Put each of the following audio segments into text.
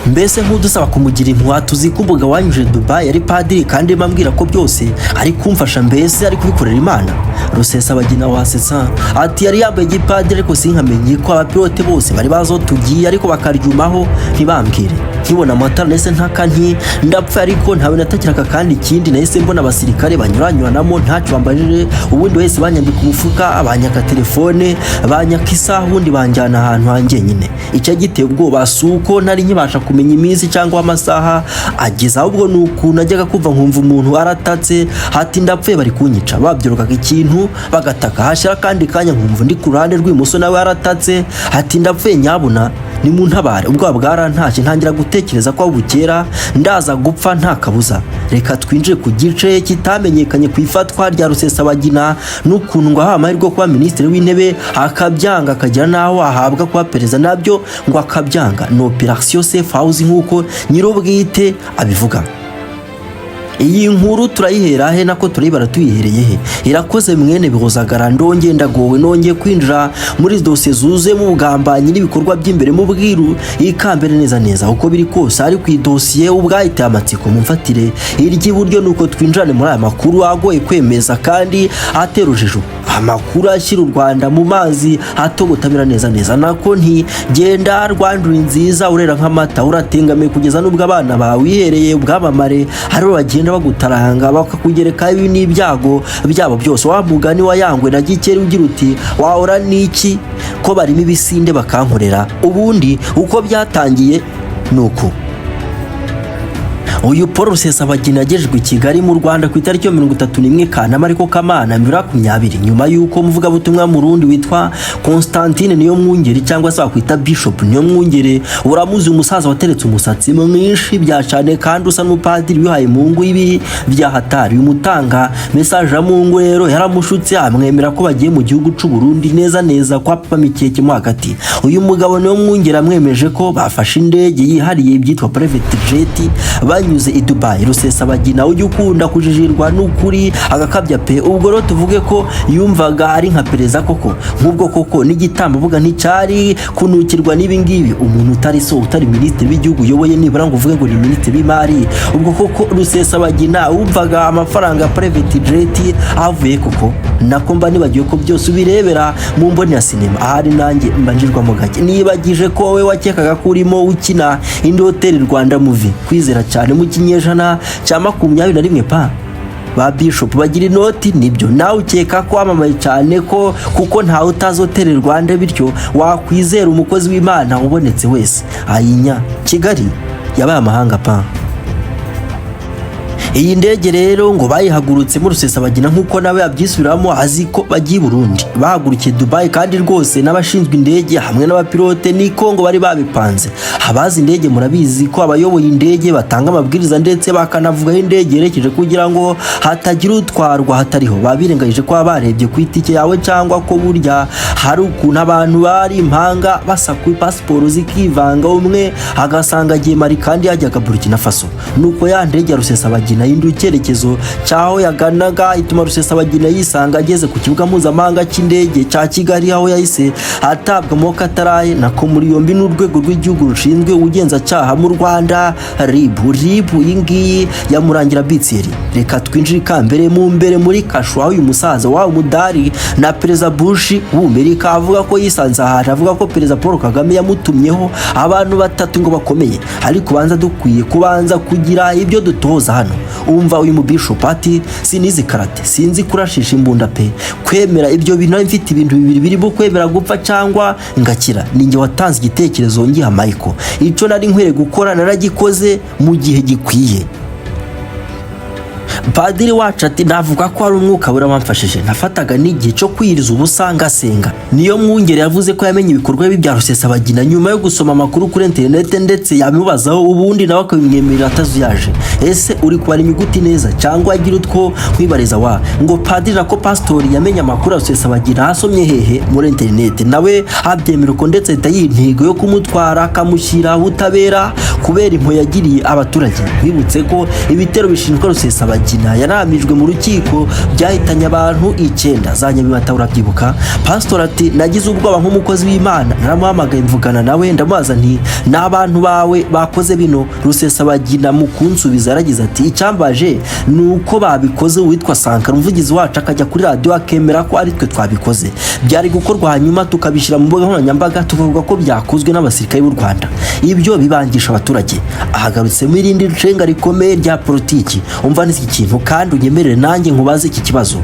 Mbese nk'udusaba kumugira impuha. Tuzi ko umugabo wanyuje Dubai yari padiri, kandi bambwira ko byose ari kumfasha, mbese ari kubikorera Imana. Rusesabagina wasetsa ati yari yambaye igipadiri, ariko sinkamenye ko abapilote bose bari bazi aho tugiye, ariko bakaryumaho ntibambwire. Nkibona amatara nahise ntaka nti ndapfa, ariko ntawe natakiraga. Kandi ikindi, nahise mbona abasirikare banyuranyuranamo ntacyo bambajije, ubundi wese banyambika umufuka, banyaka telefone, banyaka isaha, ubundi banjyana ahantu hanjye nyine. Icyo giteye ubwoba si uko ntari nkibasha kumenya iminsi cyangwa amasaha ageze, ahubwo ni ukuntu najyaga kumva nkumva umuntu aratatse hati ndapfuye, bari kunyica. Babyorokaga ikintu bagataka, hashira akandi kanya nkumva ndi ku ruhande rw'ibumoso nawe aratatse hati ndapfuye, nyabuna ni mu ntabare. Ubwoba bwarantashye, ntangira gutekereza ko aho bukera ndaza gupfa nta kabuza. Reka twinjire ku gice kitamenyekanye ku ifatwa rya Rusesabagina n'ukuntu ngo ahawe amahirwe yo kuba minisitiri w'intebe akabyanga, akagera n'aho ahabwa kuba perezida nabyo ngo akabyanga. Ni operation safe house nk'uko nyir'ubwite abivuga. Iyi nkuru turayihera he? Nako turayibara tuyihereye he? Irakoze mwene Bihozagara. Ndongeye ndagowe, nongeye kwinjira muri dosiye zuzuyemo ubugambanyi n'ibikorwa by'imbere mu bwiru ikambere neza neza. Uko biri kose ari ku idosiye ubwahiteye amatsiko, mumfatire iry'iburyo nuko twinjirane muri aya makuru agoye kwemeza kandi atera urujijo, amakuru ashyira u Rwanda mu mazi atogotabira neza neza. Nako nti genda Rwandura nziza, urera nk'amata, uratengamiye kugeza n'ubwo abana bawe wihereye ubwamamare aribo bagenda bagutaranga, bakakugereka ibi n'ibyago byabo byose. Wa mugani wa Yangwe na Gikeri ugira uti wahora n'iki ko barimo ibisinde bakankorera. Ubundi uko byatangiye ni uku: uyu Paul Rusesabagina yagejejwe i Kigali mu Rwanda ku itariki ya 31 Kanama, ariko Kamana, 2020, nyuma y'uko umuvugabutumwa mu Rundi witwa Constantine Niyomwungeri, cyangwa se wakwita Bishop Niyomwungere, uramuzi, umusaza wateretse umusatsi mwinshi bya cyane kandi usa n'umupadiri wihaye Mungu ibi bya hatari. Uyu mutanga message ya Mungu rero yaramushutse, amwemera ko bagiye mu gihugu c'u Burundi, neza neza kwa Papa Mikeke mo hagati. Uyu mugabo Niyomwungeri amwemeje ko bafashe indege yihariye ibyitwa private jet banyuze i Dubai. Rusesabagina ujya ukunda kujijirwa n'ukuri agakabya pe. Ubwo rero tuvuge ko yumvaga ari nka perezida koko, nk'ubwo koko n'igitambo nticyari kunukirwa n'ibi ngibi. Umuntu utari so, utari minisitiri w'igihugu uyoboye, nibura ngo uvuge ngo ni minisitiri w'imari. Ubwo koko Rusesabagina wumvaga amafaranga ya private jet avuye koko? Nako mba nibagiwe ko byose ubirebera mu mboni ya sinema. Ahari nanjye mba njirwamo gake, nibagije ko wowe wakekaga ko urimo ukina indi Hoteli Rwanda movie. Kwizera cyane mu kinyejana cya 21 pa ba bishop bagira inoti. Nibyo, nawe ukeka ko wamamaye cyane ko kuko ntawe utazi Hoteli Rwanda, bityo wakwizera umukozi w'Imana ubonetse wese. Ayinya, Kigali yabaye amahanga pa. Iyi ndege rero ngo bayihagurutsemo Rusesabagina, nk'uko nawe yabyisubiramo, azi ko bagiye i Burundi. Bahagurukiye Dubai, kandi rwose n'abashinzwe indege hamwe n'abapilote niko ngo bari babipanze. Abazi indege murabizi ko abayoboye indege batanga amabwiriza ndetse bakanavuga aho indege yerekeje kugira ngo hatagira utwarwa hatariho. Babirengagije ko baba barebye ku itike yawe, cyangwa ko burya hari ukuntu abantu bari impanga basa kuri pasiporo zikivanga, umwe agasanga agiye Mali kandi yajyaga Burkina Faso. Nuko ya ndege ya Rusesabagina yahinduye icyerekezo cy'aho yaganaga, ituma Rusesabagina yisanga ageze ku kibuga mpuzamahanga cy'indege cya Kigali, aho yahise atabwa mu kataraye, nako muri yombi, n'urwego rw'igihugu rushinzwe ubugenzacyaha mu Rwanda, RIB. RIB iyi ngiyi yamurangira bitseri. Reka twinjire ikambere mu mbere muri kasho, aho uyu musaza wawe umudari na Perezida Bush w'Amerika avuga ko yisanze ahantu, avuga ko Perezida Paul Kagame yamutumyeho abantu batatu ngo bakomeye, ariko banza dukwiye kubanza kugira ibyo dutoza hano. Umva uyu mubishop ati sinizi karate, sinzi kurashisha imbunda pe. Kwemera ibyo bintu, nari mfite ibintu bibiri birimo kwemera gupfa cyangwa ngakira. Ninjye watanze igitekerezo ngiha Michael. Icyo nari nkwiriye gukora naragikoze mu gihe gikwiye. Padiri wacu ati navuga ko ari umwuka wera wamfashije, nafataga n'igihe cyo kwiriza ubusa ngasenga. Niyomwungeri yavuze ko yamenye ibikorwa bibi bya Rusesabagina nyuma yo gusoma amakuru kuri interinete, ndetse yabimubazaho ubundi nawe akabimwemerera atazuyaje. Ese uri kubara inyuguti neza cyangwa agira utwo nkwibariza wa ngo padiri, nako pasitori, yamenye amakuru ya Rusesabagina asomye hehe? Muri interinete. Nawe abyemera uko, ndetse ahita yiha intego yo kumutwara akamushyira ubutabera. Kubera impuhwe yagiriye abaturage. Bibutse ko ibitero bishinjwa Rusesabagina yaramijwe mu rukiko byahitanye abantu icyenda za Nyabimata, urabyibuka. Pastor ati: "Nagize ubwoba nk'umukozi w'Imana, naramuhamagaye mvugana nawe, ndamubaza nti ni abantu bawe bakoze bino?" Rusesabagina mu kunsubiza yaragize ati: "Icyambaje ni uko babikoze uwitwa Sankara, umuvugizi wacu, akajya kuri radiyo akemera ko ari twe twabikoze. Byari gukorwa hanyuma tukabishyira mu mbuga nkoranyambaga, tukavuga ko byakozwe n'abasirikare b'u Rwanda. Ibyo bibangisha abaturage." Ahagarutsemo irindi nshenga rikomeye rya politiki. Umva n'iki kintu kandi unyemerere nanjye nkubaze iki kibazo,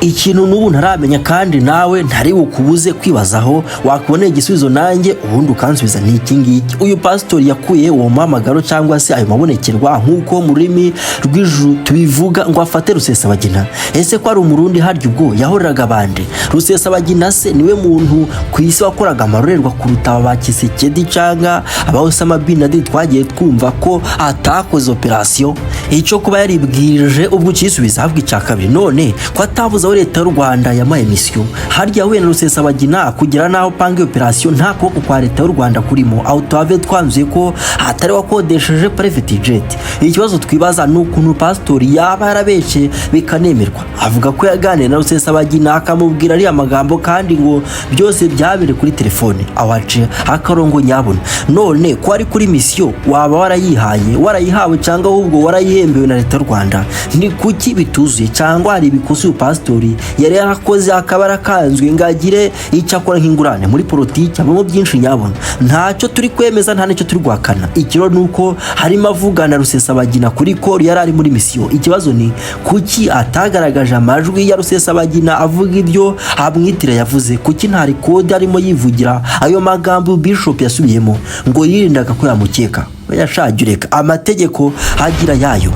ikintu n'ubu ntaramenya kandi nawe ntari bukubuze kwibazaho, wakubonera igisubizo nanjye ubundi ukansubiza, ni iki ngiki: uyu pasitori yakuye uwo muhamagaro cyangwa se ayo mabonekerwa, nk'uko mu rurimi rw'ijuru tubivuga, ngo afate Rusesabagina? Ese ko ari Umurundi, harya ubwo yahoreraga abandi? Rusesabagina se niwe muntu ku isi wakoraga amarorerwa kuruta aba ba Tshisekedi cyangwa aba Osama bin Laden twagiye twumva ko atakoze operasiyo? Icyo kuba yaribwirije ubwo ukisubiza. Ahubwo icya kabiri, none ko atavuze aho leta y'u Rwanda yamuhaye misiyo, harya huye na Rusesabagina kugera n'aho panga operasiyo nta kuboko kwa leta y'u Rwanda kurimo? Aho tuhave twanzuye ko atari wakodesheje private jet. Ikibazo twibaza ni ukuntu pasitori yaba yarabeshye bikanemerwa, avuga ko yaganiriye na Rusesabagina akamubwira ariya magambo, kandi ngo byose byabere kuri telefone. Aho haciye akarongo nyabona. None ko ari kuri misiyo, waba warayihaye, warayihawe, cyangwa ahubwo warayihembewe na leta y'u Rwanda, ni kuki bituzuye? Cyangwa hari ibikosi uyu pasitori yari yarakoze akaba yarakanzwe ngo agire icyo akora nk'ingurane? Muri politiki habamo byinshi nyabona. Ntacyo turi kwemeza, nta n'icyo turi guhakana. Ikiro ni uko harimo avugana Rusesabagina kuri call yari ari muri misiyo. Ikibazo ni kuki atagaragaje amajwi ya Rusesabagina avuga ibyo amwitira yavuze? Kuki nta record arimo yivugira ayo magambo Bishop yasubiyemo ngo yirindaga ko yamukeka? Yashaje, ureka amategeko agira yayo.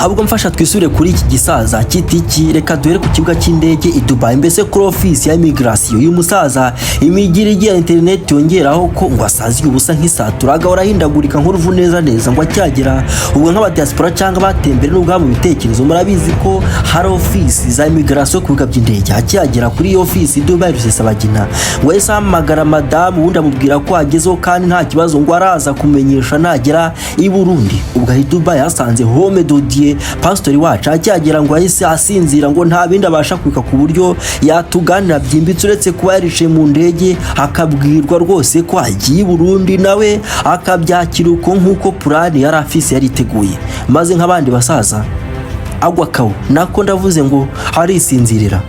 Ahubwo mfasha twisubire kuri iki gisaza kitiki. Reka duhere ku kibuga cy'indege i Dubai, mbese kuri ofisi ya immigration. Uyu musaza imigirigi ya interineti yongeraho ko ngo asaziye ubusa nk'isatura, agahora ahindagurika nk'uruvu neza neza. Ngo acyagera ubwo, nk'abadiaspora cyangwa batembere n'ubwabo mu bitekerezo, murabizi ko hari ofisi za immigration ku bibuga by'indege. Akihagera kuri iyo ofisi i Dubai, Rusesabagina ngo yahise ahamagara madamu, ubundi amubwira ko agezeho kandi nta kibazo, ngo araza kumenyesha nagera i Burundi. Ubwo aho i Dubai yasanze Homme de Dieu, pasitori wacu. Akihagera ngo yahise asinzira, ngo nta bindi abasha kwibuka ku buryo yatuganira byimbitse, uretse kuba yaricaye mu ndege akabwirwa rwose ko agiye i Burundi, nawe akabyakira uko nk'uko plan yari afise yari iteguye, maze nk'abandi basaza agwa kawo, nako ndavuze ngo arisinzirira.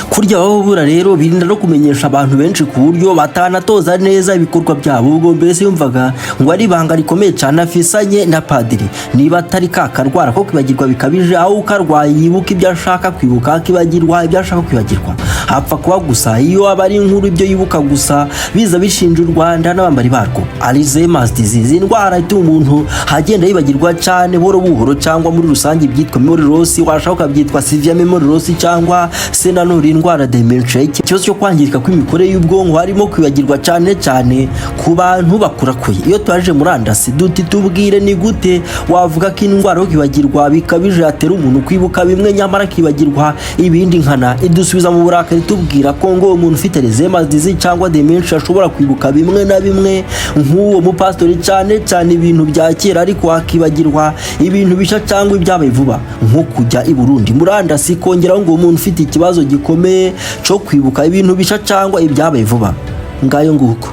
Kurya baba rero birinda no kumenyesha abantu benshi ku buryo batanatoza neza ibikorwa byabo. Ubwo mbese yumvaga ngo ari ibanga rikomeye cyane afisanye na padiri. Niba atari ka karwara ko kwibagirwa bikabije, aho ukarwaye yibuka ibyo ashaka kwibuka, akibagirwa ibyo ashaka kwibagirwa, hapfa kuba gusa iyo aba ari inkuru ibyo yibuka gusa biza bishinja u Rwanda n'abambari barwo. Alzheimer's disease, indwara ituma umuntu agenda yibagirwa cyane buhoro buhoro, cyangwa muri rusange ibyitwa memory loss, washaka ukabyitwa severe memory loss, cyangwa se nanone indwara dementia, ikibazo cyo kwangirika kw'imikorere y'ubwonko, harimo kwibagirwa cyane cyane ku bantu bakurakuye. Iyo twaje murandasi duti: "Tubwire, ni gute wavuga ko indwara yo kwibagirwa bikabije yatera umuntu kwibuka bimwe nyamara akibagirwa ibindi nkana?" Idusubiza mu burakari, tubwira ko ngo umuntu ufite Alzheimer's disease cyangwa dementia ashobora kwibuka bimwe na bimwe nk'uwo mupasitori, cyane cyane ibintu bya kera, ariko akibagirwa ibintu bishya cyangwa ibyabaye vuba, nko kujya i Burundi. Murandasi kongeraho ngo umuntu ufite ikibazo gikomeye cyo kwibuka ibintu bishya cyangwa ibyabaye vuba. Ngayo nguko.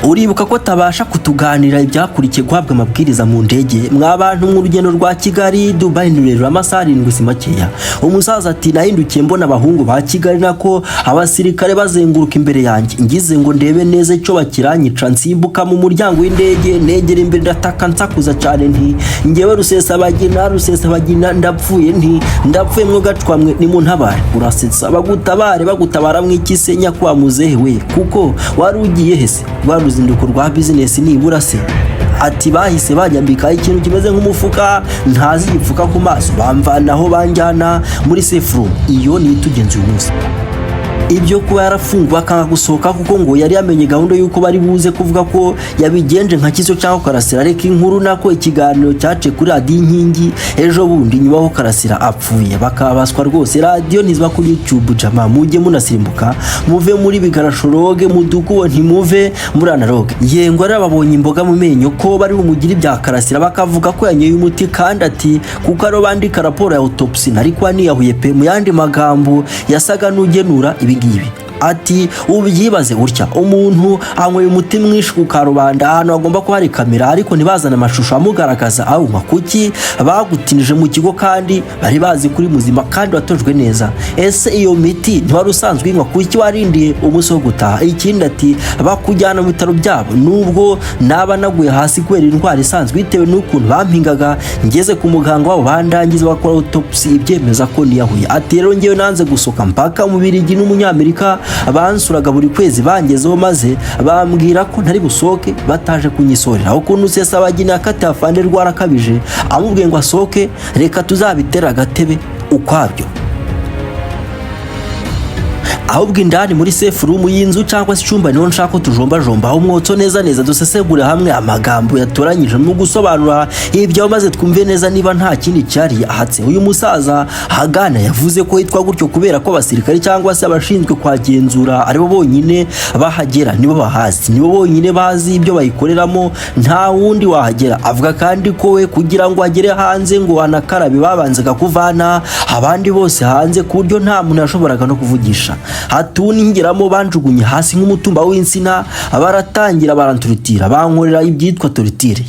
Uribuka ko atabasha kutuganira ibyakurikiye guhabwa amabwiriza mu ndege. Mwa bantu, mu rugendo rwa Kigali Dubai ni rurerure, amasaha 7 si makeya. Umusaza ati: "Nahindukiye mbona abahungu ba Kigali, nako abasirikare, bazenguruka imbere yanjye. Ngize ngo ndebe neza icyo bakiranyica, nsimbuka mu muryango w'indege, negera imbere, ndataka nsakuza cyane nti: 'Ngewe Rusesabagina, Rusesabagina, ndapfuye,' nti: 'Ndapfuye mwe gacwamwe, nimuntabare.'" Urasetsa. Bagutabare? Bagutabara mwiki se, nyakubahwa muzehe we? Kuko wari ugiye hese? Rwa ruzinduko rwa bizinesi nibura se? Ati: "Bahise banyambika ikintu kimeze nk'umufuka, ntazi igipfuka ku maso, bamvanaho banjyana muri safe room." Iyo ni itugenza uyu munsi. Ibyo kuba yarafunguwe akanga gusohoka kuko ngo yari yamenye gahunda y'uko bari buze kuvuga ko yabigenje nka Kizo cyangwa Karasira. Reka inkuru nako ikiganiro cyace kuri Radiyo Inkingi ejo bundi nyuma ho Karasira apfuye, bakabaswa rwose. Radiyo ntiziba kuri YouTube jama, mujye munasimbuka muve muri bigarashoroge mudukubo, ntimuve muri analogue. Yengo rero babonye imboga mu menyo ko bari bumugire ibya Karasira, bakavuga ko yanyoye umuti, kandi ati kuko aribo bandika raporo ya autopsy, nari kuba niyahuye pe. Mu yandi magambo yasaga n'ugenura ibi ngibi, ati ubyibaze gutya: umuntu anyweye umuti mwinshi ku karubanda, ahantu hagomba kuba hari kamera, ariko ntibazane amashusho amugaragaza awunywa. Kuki bagutinije mu kigo kandi bari bazi kuri muzima kandi watojwe neza? Ese iyo miti ntiwari usanzwe uyinywa? Kuki warindiye umunsi wo gutaha? Ikindi ati bakujyana mu bitaro byabo, nubwo naba naguye hasi kubera indwara isanzwe bitewe n'ukuntu bampingaga, ngeze ku muganga wabo bandangiza bakora autopsy ibyemeza ko niyahuye. Ati rero ngewe nanze gusohoka mpaka mu Birigi n'Umunyamerika bansuraga buri kwezi bangezeho, maze bambwira ko ntari busohoke bataje kunyisorera. Ukuntu Rusesabagina yakatiye afande Rwarakabije amubwiye ngo asohoke, reka tuzabitera agatebe ukwabyo. Ahubwo indani muri safe room y'inzu cyangwa se icyumba niho nshaka ko tujombajomba aho umwotso neza neza, dusesegure hamwe amagambo yatoranyije mu gusobanura ibyo, maze twumve neza niba nta kindi cyari ahatse. Uyu musaza Hagana yavuze ko yitwa gutyo kubera ko abasirikare cyangwa se abashinzwe kuhagenzura aribo bonyine bahagera, nibo bahazi, nibo bonyine bazi ibyo bayikoreramo, nta wundi wahagera. Avuga kandi ko we kugira ngo agere hanze ngo anakarabe babanzaga kuvana abandi bose hanze, ku buryo nta muntu yashoboraga no kuvugisha. Hatuningiramo banjugunye hasi nk'umutumba w'insina, baratangira baranturutira, bankorera ibyitwa torture.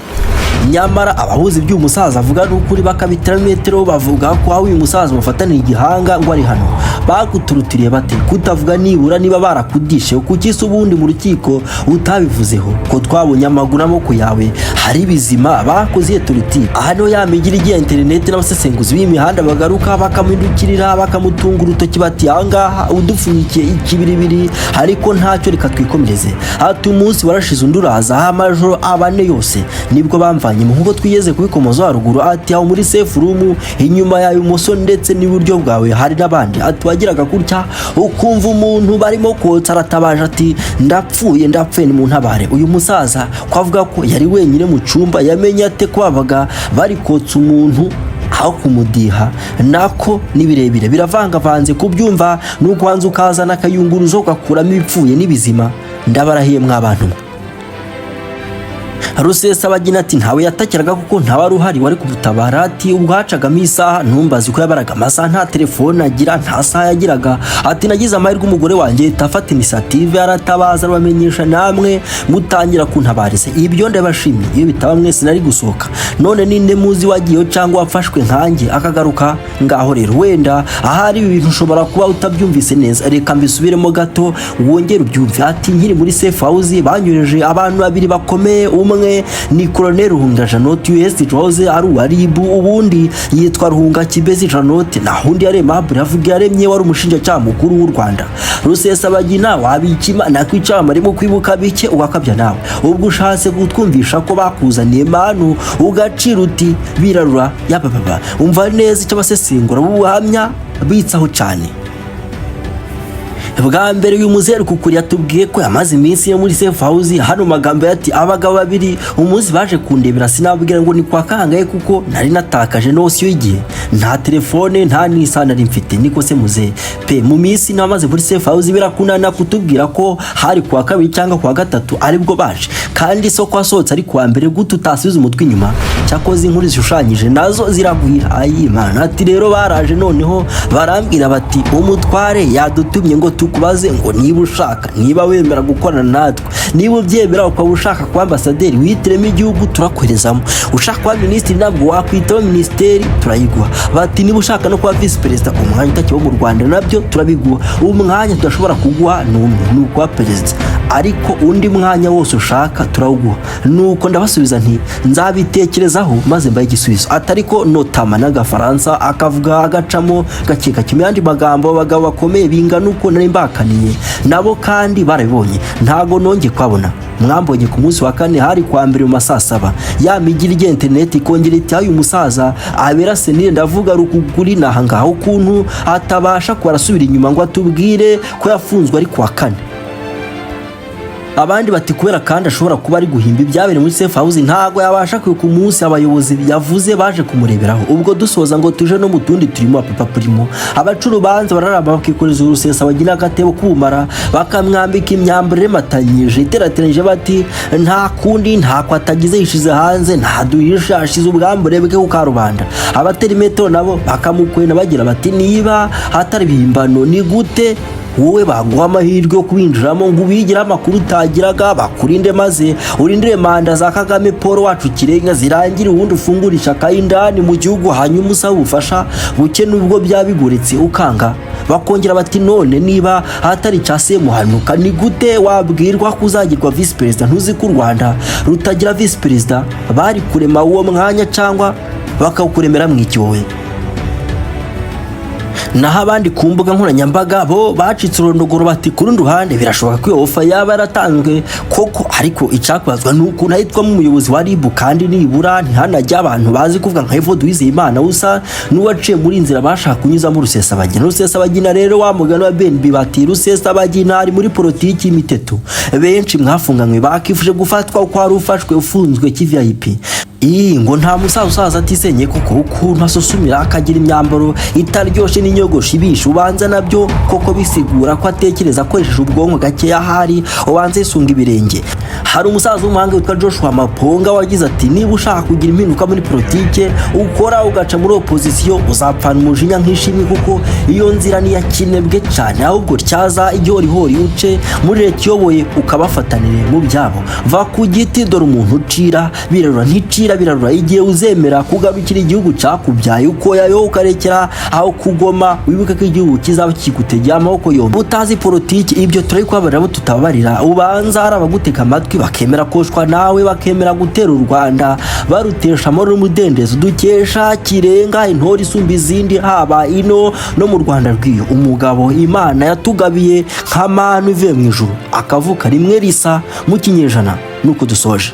Nyamara abahuza iby'uyu musaza avuga n'ukuri bakabitera metero, bavuga ko aho uyu musaza bafatanira igihanga ngo ari hano. Baguturutiriye bate kutavuga nibura niba barakudishe? Kuki se ubundi mu rukiko utabivuzeho ko twabonye amaguru n'amaboko yawe hari bizima? Bakoze iyo torture. Aha niho ya migiri igiye interineti n'abasesenguzi b'imihanda bagaruka bakamuhindukirira, bakamutunga urutoki, bati ahangaha udupfunyikiye ikibiribiri, ariko ntacyo, reka twikomereze. Ati umunsi warashize undi uraza, amajoro 4 yose nibwo bamvanye mu, nk'uko twigeze kubikomoza haruguru. Ati aho muri safe room inyuma yawe ibumoso ndetse n'iburyo bwawe hari n'abandi. Ati wagiraga gutya ukumva umuntu barimo kotsa aratabaje ati ndapfuye, ndapfuye, ni mu ntabare. Uyu musaza ko avuga ko yari wenyine mu cyumba, yamenye ate ko babaga bari kotsa umuntu aho kumudiha? Nako ni birebire biravangavanze kubyumva, ni ukubanza ukazana akayunguruzo ugakuramo ibipfuye n'ibizima. Ndabarahiye mw'abantu mwe. Rusesabagina ati ntawe yatakiraga kuko ntawe wari uhari wari kumutabara. Ati ubwo hacagamo isaha, ntumbaze uko yabaraga amasaha, nta telefone agira, nta saha yagiraga. Ati nagize amahirwe umugore wanjye ahita afata initiative, aratabaza, arabamenyesha, namwe mutangira kuntabariza. Ibyo ndabashimye, iyo bitaba mwese nari gusohoka. None ninde muzi wagiyeyo cyangwa wafashwe nkanjye akagaruka? Ngaho rero wenda ahari ibi bintu ushobora kuba utabyumvise neza, reka mbisubiremo gato wongere ubyumve. Ati nkiri muri safe house banyureje abantu babiri bakomeye. Umwe ni Colonel Ruhunga Janot US wahoze ari uwa RIB, ubundi yitwa Ruhunga Kibezi Janot, naho undi yari Aimable Havugiyaremye wari umushinjacyaha mukuru w'u Rwanda. Rusesabagina wabikima nakwicama arimo kwibuka bike ugakabya nawe. Ubwo ushatse kutwumvisha ko bakuzaniye manu ugacira uti birarura yabababa. Umva neza icyo abasesengura b'ubuhamya bitsaho cyane. Bwa mbere uyu muzeru kukuri yatubwiye ko yamaze iminsi yo muri safe house. Hano magambo ati abagabo babiri umunsi baje kundebera, sinababwira ngo ni kwa kangahe kuko nari natakaje notion y'igihe, nta telefone nta n'isaha nari mfite. Niko se muzehe pe, mu minsi namaze muri safe house birakunana kutubwira ko hari kuwa kabiri cyangwa kuwa gatatu aribwo baje, kandi isoko wasohotse ari kuwa mbere, gute utasubiza umutwe inyuma? Cyakoze inkuru zishushanyije nazo ziragwira. Ayimana ati rero baraje noneho barambwira bati umutware yadutumye ngo tukubaze ngo niba ushaka, niba wemera gukorana natwe, niba ubyemera ukaba ushaka kuba ambasaderi wihitiremo igihugu turakoherezamo, ushaka kuba minisitiri ntabwo wakwitaba minisiteri turayiguha, bati niba ushaka no kuba visi perezida, umwanya utakiba mu Rwanda, nabyo turabiguha. Umwanya tudashobora kuguha ni umwe, ni ukuba perezida. Ariko undi mwanya wose ushaka turawuguha. Nuko ndabasubiza nti nzabitekerezaho maze mbahe igisubizo. Atariko notama n'Agafaransa akavuga agacamo gake gake. Mu yandi magambo, abagabo bakomeye bingana uko nari mbakaniye nabo kandi barabibonye, ntago nongeye kuhabona. Mwambonye ku munsi wa kane, hari kwa mbere mu ma saa 7. Ya migiri ijya interineti ikongera iti uyu musaza abera senire, ndavuga Rukuguri, nahangaha ukuntu atabasha kuba arasubira inyuma ngo atubwire ko yafunzwe ari kuwa kane. Abandi bati kubera kandi ashobora kuba ari guhimba ibyabereye muri safe house, ntago yabasha kwibuka umunsi abayobozi yavuze baje kumureberaho. Ubwo dusoza ngo tuje no mu tundi turimo papa primo, abaca urubanza bararamba bakikoreza Rusesabagina agatebo k'ubumara, bakamwambika imyambaro irematanyije iterateranyije, bati nta kundi, ntako atagize, yishize hanze, ntaduhisha, ashize ubwambure bwe ku karubanda. Abatera imetero nabo bakamukwena bagira bati niba hatari ibihimbano, ni gute wowe baguha amahirwe yo kubinjiramo ngo ubigire amakuru utagiraga, bakurinde maze urindire manda za Kagame Paul wacu kirenga zirangire, ubundi ufungure ishyaka indani mu gihugu, hanyuma usaba ubufasha buke nubwo byaba bigoretse ukanga? Bakongera bati none niba hatari cya Semuhanuka, ni gute wabwirwa ko uzagirwa visi perezida? Ntuzi ko u Rwanda rutagira visi perezida? Bari kurema uwo mwanya cyangwa bakawukuremera mu iki wowe? Naho abandi ku mbuga nkoranyambaga bo bacitse urondogoro, bati ku rundi ruhande birashoboka ko iyo offer yaba yaratanzwe koko, ariko icakwazwa ni ukuntu ahitwamo umuyobozi wa RIB kandi nibura ntihanajye abantu bazi kuvuga nka Evode Uwizeyimana usa n'uwaciye muri inzira bashaka kunyuzamo Rusesabagina. Rusesabagina rero, wa mugani wa BNB, bati Rusesabagina ari muri politiki y'imiteto. Benshi mwafunganywe bakifuje gufatwa uko wari ufashwe ufunzwe kiVIP. Iyi ngo nta musaza usaza atisenye koko. Ukuntu asusumira, akagira imyambaro itaryoshe n'inyogosho ibishe, ubanza nabyo koko bisigura ko atekereza akoresheje ubwonko gakeya, ahari ubanza yisunga ibirenge. Hari umusaza w'umuhanga witwa Joshua Maponga wagize ati niba ushaka kugira impinduka muri politike ukora ugaca muri opozisiyo, uzapfana umujinya nk'ishimwe, kuko iyo nzira ni iya kinebwe cyane. Ahubwo tyaza igihorihori, uce muri leta iyoboye, ukabafatanire mu byabo. Va ku giti, dore umuntu ucira birarura nticira birarura. Igihe uzemera kugarukira igihugu cyakubyaye, ukoyayo ukarekera aho kugoma, wibuke ko igihugu kizaba kigutegeye amaboko yombi. Utazi politiki, ibyo turabikubabarira abo tutababarira ubanza hari abagutega amatwi bakemera koshwa nawe, bakemera gutera u Rwanda barutesha amahoro n'umudendezo dukesha Kirenga, intore isumba izindi haba ino no mu Rwanda rw'iyo, umugabo Imana yatugabiye nk'amanu ivuye mu ijuru, akavuka rimwe risa mu kinyejana. Nuko dusoje.